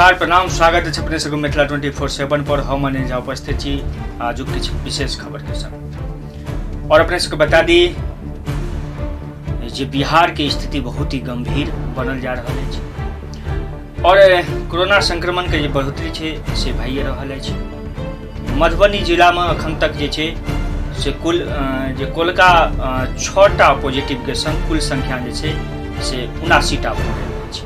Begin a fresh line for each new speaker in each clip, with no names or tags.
नमस्कार, प्रणाम, स्वागत अछि अपने सबके मिथिला 24/7 पर। हम अनिल झा उपस्थित छी आजुक किछु विशेष खबर के संग। और अपने सबके बता दी जे बिहार के स्थिति बहुत ही गंभीर बनल जा रहल अछि और कोरोना संक्रमण के जे बढ़ोतरी छै से भइए रहल अछि। मधुबनी जिलामे अखन तक जे छै से कुल जे कोलका 6टा पॉजिटिव के संग कुल संख्या जे छै से 79टा भऽ गेल अछि।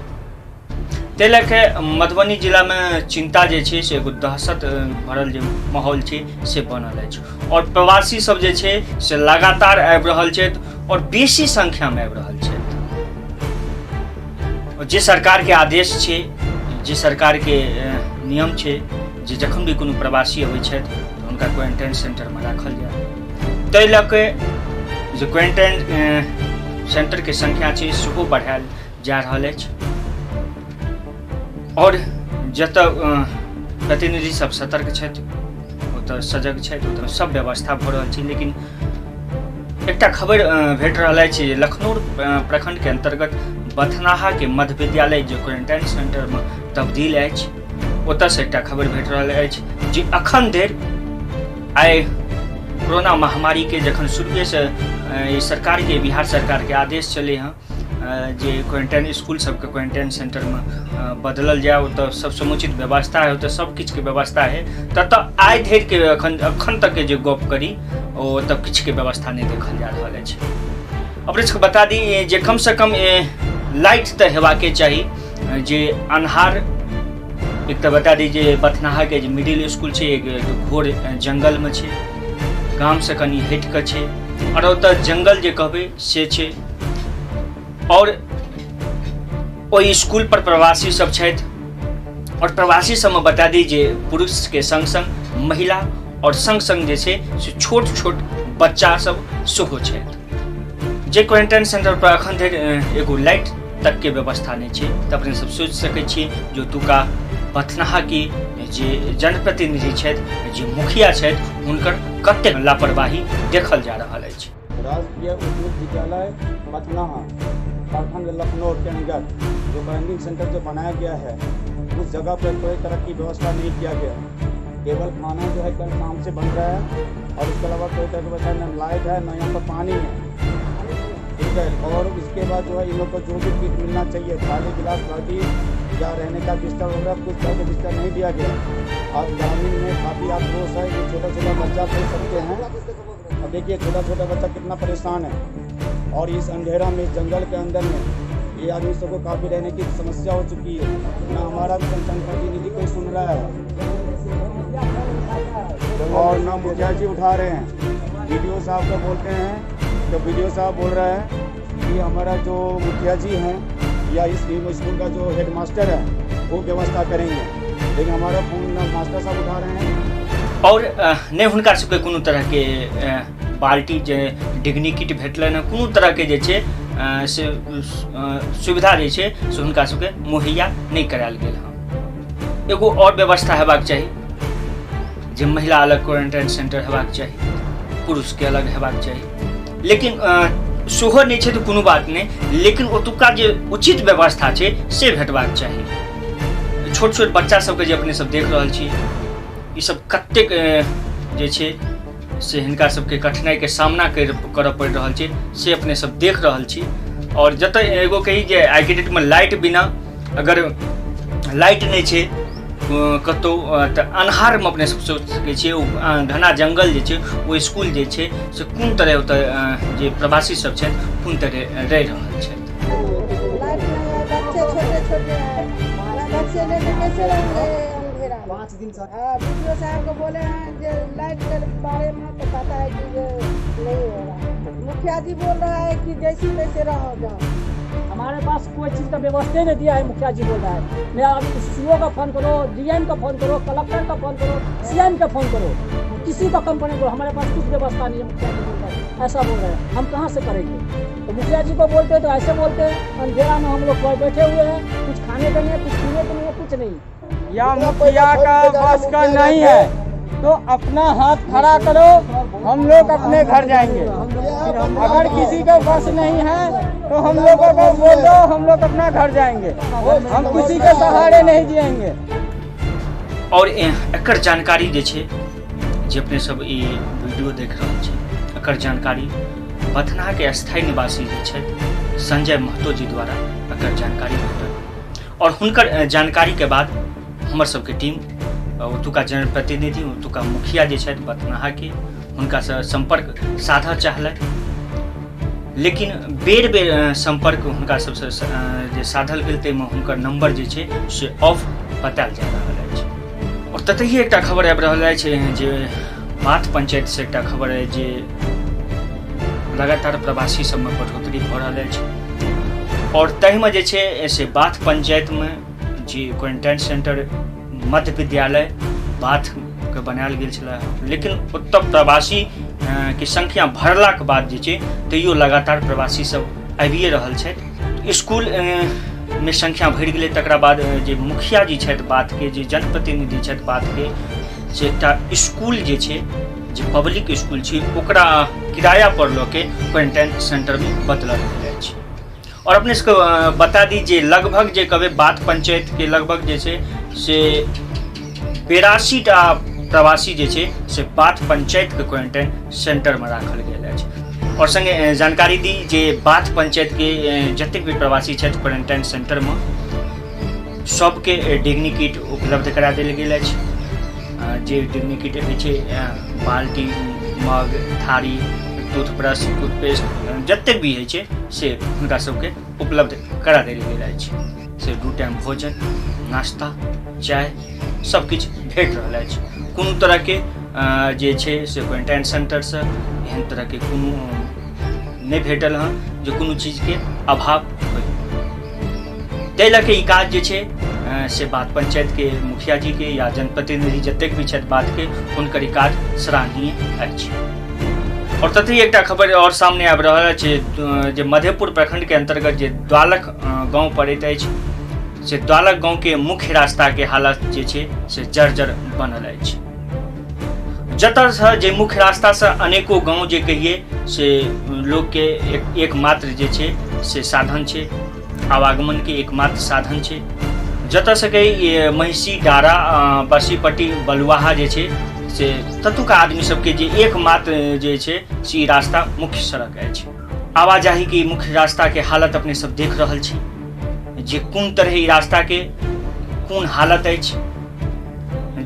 ताहि लए कऽ मधुबनी जिलामे चिन्ता जे छै से एगो दहशत भरल जे माहौल छै से बनल अछि और प्रवासी सब जे छै से लगातार आबि रहल छथि और बेसी संख्यामे आबि रहल छथि। जे सरकारके आदेश छै, जे सरकारके नियम छै जे जखन भी कोनो प्रवासी अबै छथि तऽ हुनका क्वारेंटाइन सेंटरमे राखल जाय, ताहि लऽ कऽ जे क्वारेंटाइन सेंटरके संख्या छै सेहो बढ़ायल जा रहल अछि। और जतऽ प्रतिनिधि सब सतर्क छथि ओतऽ सजग छथि, ओतऽ सब व्यवस्था भऽ रहल छै। लेकिन एकटा खबर भेट रहल अछि जे लखनऊ प्रखंड के अंतर्गत बथनाहा के मध्य विद्यालय जे क्वारेंटाइन सेंटर में तब्दील अछि, ओतऽसँ एकटा खबर भेट रहल अछि जे अखन धरि आइ कोरोना महामारी के जखन शुरुएसँ सरकार के, बिहार सरकार के आदेश चलै हँ जे क्वारेंटाइन स्कूल सबके क्वारेंटाइन सेंटरमे बदलल जाय, ओतऽ सब समुचित व्यवस्था है, ओतऽ सब किछुके व्यवस्था है, ततऽ आइ धरिके अखन अखन तकके जे गप करी ओ ओतऽ किछुके व्यवस्था नहि देखल जा रहल अछि। अपने सबके बता दी जे कमसँ कम लाइट तऽ हेबाके चाही, जे अन्हार। एक तऽ बता दी जे बथनाहाके जे मिडिल स्कूल छै एक घोर जंगलमे छै, गामसँ कनि हटि कऽ छै आओर ओतऽ जंगल जे कहबै से छै। और ओहि स्कूल पर प्रवासी सब छथि और प्रवासी सबमे बता दी जे पुरुष के संग संग महिला और संग संग जे छै से छोट छोट बच्चा सब सेहो छथि। जे क्वारेंटाइन सेंटर पर अखन धरि एगो लाइट तक के व्यवस्था नहि छै, तऽ अपने सब सोचि सकै छी जे ओतुका बथनाहा के जे जनप्रतिनिधि छथि, जे मुखिया छथि, हुनकर कतेक लापरवाही देखल जा रहल अछि।
राजकीय उच्च विद्यालय बथनाहा प्रखंड लखनऊ के अंदर जो क्वारंटीन सेंटर जो बनाया गया है उस जगह पर कोई तरह की व्यवस्था नहीं किया गया है। केवल खाना जो है कल शाम से बन रहा है और उसके अलावा कोई तरह की व्यवस्था न लाइट है न यहाँ पर पानी है, ठीक है। और इसके बाद जो है इन लोग को जो भी किट मिलना चाहिए, थाली गिलास बाल्टी या रहने का बिस्तर वगैरह कुछ तरह के बिस्तर नहीं दिया गया। आज ग्रामीण में काफ़ी आक्रोश है कि छोटा छोटा बच्चा खरीद सकते हैं। अब देखिए छोटा छोटा बच्चा कितना परेशान है और इस अंधेरा में, इस जंगल के अंदर में ये आदमी सबको काफ़ी रहने की समस्या हो चुकी है। ना हमारा जनप्रतिनिधि कोई सुन रहा है और ना मुखिया जी उठा रहे हैं। बीडीओ साहब को बोलते हैं तो बीडीओ साहब बोल रहे हैं कि हमारा जो मुखिया जी हैं या इस स्कूल का जो हेड मास्टर है वो व्यवस्था करेंगे, लेकिन हमारा फोन ना मास्टर साहब उठा रहे हैं
और नहि हुनका सबके कोनो तरहके बाल्टी जे डिगनी किट भेटलनि हँ, कोनो तरहके जे छै से सुविधा जे छै से हुनका सबके मुहैया नहि करायल गेल हँ। एगो और व्यवस्था हेबाक चाही जे महिला अलग क्वारेंटाइन सेंटर हेबाक चाही, पुरुषके अलग हेबाक चाही। लेकिन सेहो नहि छै तऽ कोनो बात नहि, लेकिन ओतुका जे उचित व्यवस्था छै से भेटबाक चाही। छोट छोट बच्चा सबके जे अपने सब देख रहल छी ई सब कतेक जे छै से हिनका सबके कठिनाइके सामना करऽ पड़ि रहल छै से अपने सब देख रहल छी। और जतऽ एगो कही जे आइके डेटमे लाइट बिना अगर लाइट नहि छै कतहु तऽ अन्हारमे अपने सब सोचि सकै छियै ओ घना जंगल जे छै ओ स्कूल जे छै से कोन तरह ओतऽ जे प्रवासी सब छथि कोन तरह रहि रहल छथि।
लाइट नहीं है, बच्चे छोटे छोटे हैं, बच्चे लेके कैसे रहेंगे अंधेरा में?
5 दिन से।
हाँ, बीडीओ साहब को बोले हैं जे लाइट के बारे में तो कहता है कि ये नहीं हो रहा है। मुखिया जी बोल रहा है कि जैसी तैसे रहो जाओ।
हमारे पास कोई चीज़ का व्यवस्था नहीं दिया है, मुखिया जी बोल रहा है। मैं अब सीओ का फोन करो, डीएम का फोन करो, कलेक्टर का फोन करो, सीएम का फोन करो, किसी का कंपनी को हमारे पास कुछ व्यवस्था नहीं है, मुखिया जी बोल रहा है, ऐसा बोल रहे हैं। हम कहाँ से करेंगे? तो मुखिया जी को बोलते हैं तो ऐसे बोलते हैं, अंधेरा में हम लोग बैठे हुए हैं, कुछ खाने के लिए, कुछ पीने के लिए, कुछ नहीं।
या मुखिया का बस का नहीं है तो अपना हाथ खड़ा करो हम लोग अपने घर जाएंगे। अगर किसी का बस नहीं है तो हम लोगों को बोल दो, हम लोग अपना घर जाएंगे, हम किसी के सहारे नहीं जिएंगे।
और एकर जानकारी जे छै, जे अपने सब ई वीडियो देख रहल छी, एकर जानकारी बथनाहाके स्थायी निवासी जे छथि संजय महतो जी द्वारा एकर जानकारी भेटल और हुनकर जानकारी के बाद हमर सबके टीम ओतुका जनप्रतिनिधि, ओतुका मुखिया जे छथि बथनाहाके, हुनकासँ सम्पर्क साधऽ चाहलथि, लेकिन बेर बेर सम्पर्क हुनका सबसँ जे साधल गेल ताहिमे हुनकर नंबर जे छै से ऑफ बतायल जा रहल अछि। और ततहि एकटा खबर आबि रहल अछि जे बाथ पंचायतसँ एकटा खबर अछि जे लगातार प्रवासी सबमे बढ़ोतरी भऽ रहल अछि और ताहिमे जे छै से बाथ पंचायतमे जे क्वारेंटाइन सेंटर मध्य विद्यालय बाथके बनायल गेल छलै, लेकिन ओतऽ प्रवासी के संख्या भरलाके बाद जे छै तैयो लगातार प्रवासी सब आबिए रहल छथि। स्कूल मे संख्या भरि गेलै, तकरा बाद जे मुखिया जी छथि बाथके, जे जनप्रतिनिधि छथि बाथके, से एकटा स्कूल जे छै, जे पब्लिक स्कूल छै, ओकरा किराया पर लऽ के क्वारेंटाइन सेंटरमे बदलल गेल अछि। और अपने सबके बता दी जे लगभग जे कहबै बाथ पंचायत के लगभग जे छै से 82 टा प्रवासी जे छै से बाथ पंचायत के क्वारेंटाइन सेंटर में राखल गेल अछि। और संगे जानकारी दी जे बाथ पंचायत के जतेक भी प्रवासी छथि क्वारेंटाइन सेंटर में सबके डिग्नी किट उपलब्ध करा देल गेल अछि। जे डिग्नी किट होइ छै, बाल्टी, मग, थारी, टूथब्रश, टूथपेस्ट जतेक भी होइ छै से हुनका सबके उपलब्ध करा देल गेल अछि। से 2 टाइम भोजन, नाश्ता, चाय सब किछु भेट रहल अछि। कोनो तरहके जे छै से क्वारेंटाइन सेंटरसँ एहन तरहके कोनो नहि भेटल हँ जे कोनो चीजके अभाव होइ। ताहि लऽ कऽ ई काज जे छै से बाथ पंचायत के मुखिया जी के या जनप्रतिनिधि जतेक भी छथि बाथ के, हुनकर ई काज सराहनीय अछि। और ततहि एकटा खबर और सामने आबि रहल अछि जे मधेपुर प्रखंड के अंतर्गत जे द्वालक गांव पड़ैत अछि से द्वालक गांव के मुख्य रास्ता के हालत जे छै से जर्जर बनल अछि। जतऽ जे मुख्य रास्ता से अनेको गांव जे कहिए से लोक के एकमात्र जे छै से साधन छै, आवागमन के एकमात्र साधन छै। जतऽ से कही महिषी, डारा, बसीपट्टी, बलुआहा जे छै से ततुका आदमी सबके जे एकमात्र जे छै से ई रास्ता मुख्य सड़क अछि। आवाजाही के मुख्य रास्ता के हालत अपने सब देख रहल छी जे कोन तरह ई रास्ता के कोन हालत अछि।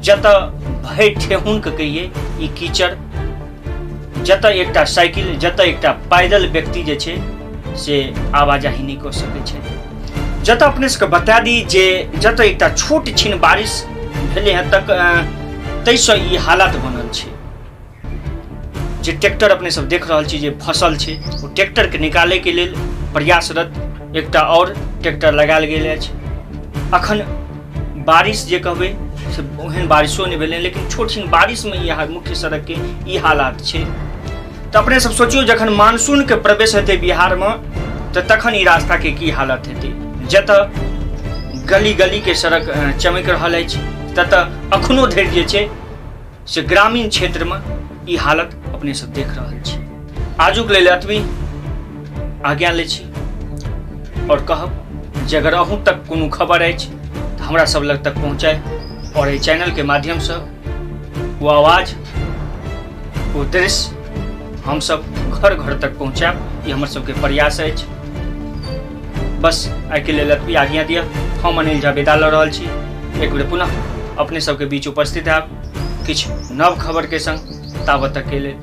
जतऽ भरि ठेहुन के कहिए ई कीचड़, जतऽ एकटा साइकिल, जतऽ एकटा पैदल व्यक्ति जे छै से आवाजाही नहि कऽ सकै छै। जतऽ अपने सबके बता दी जे जतऽ एकटा छोट छिन बारिश भेलै हँ तक ताहिसँ ई हालत बनल छै। जे ट्रैक्टर अपने सब देख रहल छी जे फसल छै, ओ ट्रैक्टरके निकालैके लेल प्रयासरत एकटा आओर ट्रैक्टर लगायल गेल अछि। अखन बारिश जे कहबै से ओहन बारिशो नहि भेलै, लेकिन छोट छिन बारिशमे ई मुख्य सड़कके ई हालात छै। तऽ अपने सब सोचियौ जखन मानसूनके प्रवेश हेतै बिहारमे तऽ तखन ई रास्ताके की हालत हेतै। जतऽ गली गलीके सड़क चमकि रहल अछि ततऽ अखनो धरि जे छै से ग्रामीण क्षेत्रमे ई हालत अपने सब देख रहल छी। आजुक लेल एतबी, आज्ञा लै छी और कहब जे अगर अहूँ तक कोनो खबर अछि तऽ हमरा सब लग तक पहुँचाइ और एहि चैनलके माध्यमसँ ओ आवाज, ओ दृश्य हमसब घर घर तक पहुँचायब, ई हमर सबके प्रयास अछि। बस आइके लेल एतबी, आज्ञा दिअ। हम अनिल झा विदा लऽ रहल छी। एक बेर पुनः अपने सबके बीच उपस्थित हैब किछु नव खबरके संग। ताबत तक के लेल